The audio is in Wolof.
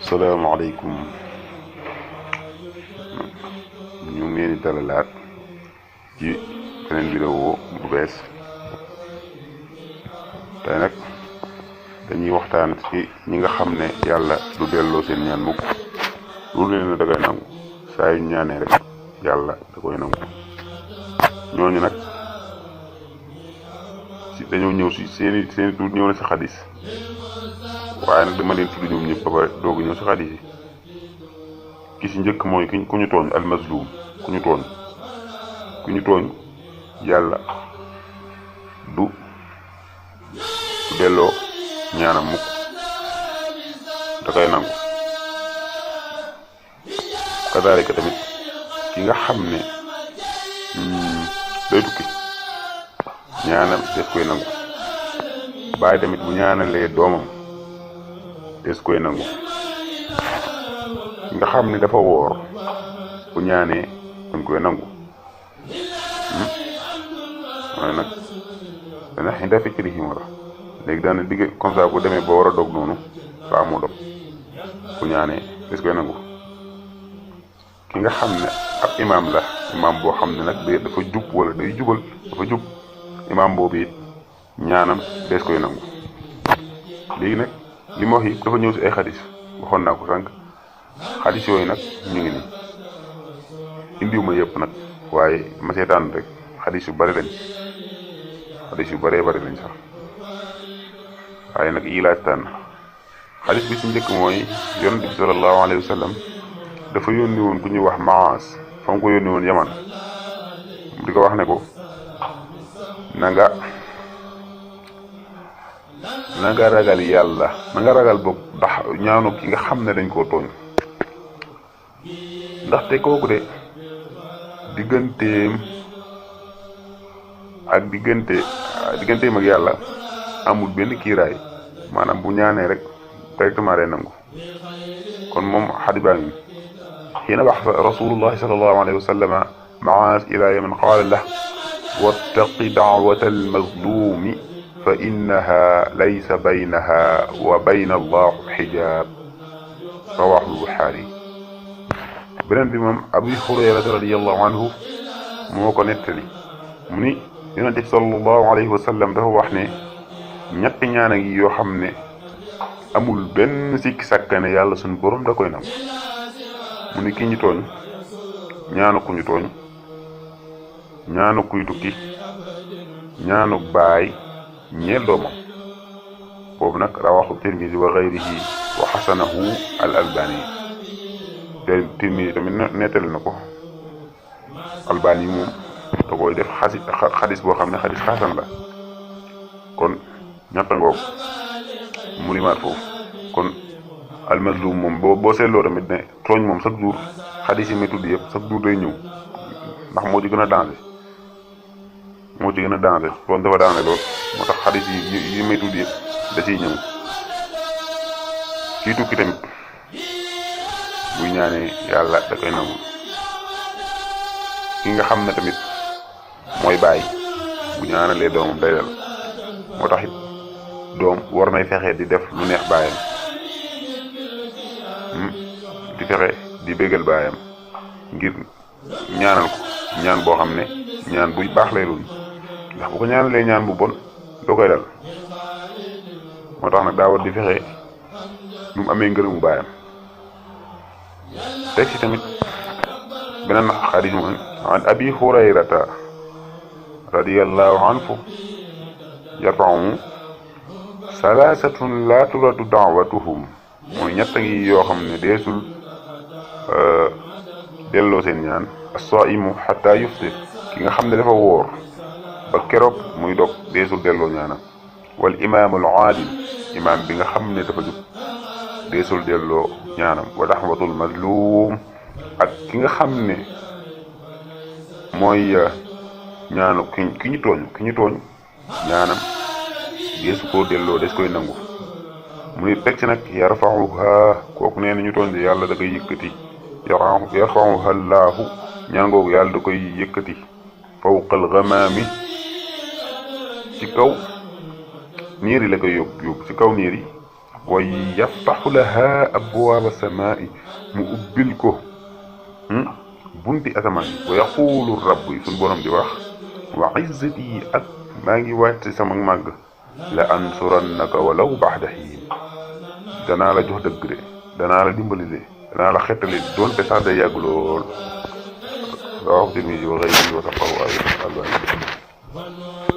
salaamaaleykum ñu ngi leen di dalalaat ci beneen vidéo bu bees tey nag dañuy waxtaan ci ñi nga xam ne yàlla du delloo seen ñaan mukk loolu leen da koy nangu saa yu ñaanee rek yàlla da koy nangu. ñooñu nag ci dañoo ñëw si seeni tuut ñëw na si xadis, waaye nag dama leen tudd ñoom ñëpp ba pare doogu ñëw si xadis yi. ki si njëkk mooy ku ñu tooñ almazlum, ku ñu tooñ yàlla du delloo ñaanam mukk, da koy nangu. kadaalika tamit ki nga xam ne day tukki ñaanam des koy nangu. bàyyi tamit bu ñaanalee doomam des koy nangu. nga xam ne dafa woor bu ñaanee dañ koy nangu. waaye nag dana xinda fikri yi moo tax léegi daana digg comme ça bu demee ba war a dog noonu faa mu dog bu ñaanee des koy nangu. ki nga xam ne ab imaam la, imaam boo xam ne nag dafa jub wala day jubal, dafa jub, imaam boobu it ñaanam des koy nangu. léegi nag li ma wax yi dafa ñëw si ay xadis, waxoon naa ko sànq. xadis yooyu nag ñu ngi nii indiwuma yëpp nag, waaye ma seetaan rek xadis yu bari lañ, xadis yu bëree bari lañ sax, waaye nag yi laaj tànn. xadis bi si njëkk mooy yonent bi sallallahu alayhi wa sallam dafa yónni woon ku ñuy wax Maas, fa mu ko yónni woon Yaman, di ko wax ne ko na nga ragal yàlla, na nga ragal bopp ndax ñaanu ki nga xam ne dañ koo tooñ. ndaxte kooku de digganteem ak yàlla amul benn kiiraay, maanaam bu ñaanee rek directement day nangu. kon moom xadis baa ngi xiina baxsa rasulullahi sallallahu alayhi wa sallama Maas ila Yaman qaala lahu wattaqi da'wata almazlumi fa innaha laysa baynaha wa bayna allah xijaab, rawahu Buxaari. beneen bi moom Abu Hurayrata radiyallahu anhu moo ko nettali mu ni Yonent bi sallallahu alayhi wa sallam dafa wax ne ñetti ñaan yi yoo xam ne amul benn sikki sàkka ne yàlla suñu borom da koy nangu. mu ni ki ñu tooñ, ñaanu ku ñu tooñ, ñaanu kuy tukki, ñaanu baay ñeel doomam. boobu nag rawahu Tirmisi wa gayrihi wa xasanahu al albani. Tirmisi tamit nettali na ko, albani moom da koy def xadis boo xam ne xadis xasan la. kon ñetta ngoog mu limaat foofu. kon almazlum moom boo seetloo tamit ne tooñ moom chaque jour xadis yi may tudd yëpp chaque jour day ñëw, ndax moo ci gën a danger, tooñ dafa danger lool, moo tax xadis yi may tudd yëpp da ciy ñëw. kii tukki tamit buy ñaanee yàlla da koy nangu. ki nga xam ne tamit mooy bàyyi bu ñaanalee doomam day dal, moo tax it doom war nay fexe di def lu neex baayam, di fexe di bégal baayam ngir ñaanal ko ñaan boo xam ne ñaan buy baax lay doon, ndax bu ko ñaanalee ñaan bu bon doo koy dal. moo tax nag daa war di fexe nu mu amee ngërëmu baayam. teg ci tamit beneen xadis mooy an Abi Hurayrata radiyallahu anhu yarfa'u salaasatun laa turaddu da'watuhum, mooy ñett ngi yoo xam ne deesul delloo seen ñaan. as-saa'imu hatta yuftir, ki nga xam ne dafa woor ba keroog muy dog deesul delloo ñaanam. wal imaamul aadil, imaam bi nga xam ne dafa jub deesul delloo ñaanam. wa da'watul mazlum, ak ki nga xam ne mooy ñaanu ki ñu tooñ ñaanam deesu koo delloo, des koy nangu. mu ni teg ci nag yarfa'uha, kooku nee na ñu tooñ de yàlla da koy yëkkati. yarfa'uha llaahu, ñaan googu yàlla da koy yëkkati. fawqal ghamaami, ci kaw niir yi la koy yóbbu ci kaw niir yi. wa yaftaxu laha abwaaba samaa'i mu ubbil ko bunti asamaan yi wa yaquulu rabb yi suñ borom di wax wa izzati ak maa ngi wàcc sama màgg la ansurannaka walaw ba'da hiin danaa la jox dëgg de danaa la dimbali de danaa la xettali doonte sax day yàgg lool rawahu Tirmisi wa ghayruhu wa sahhahu al-Albani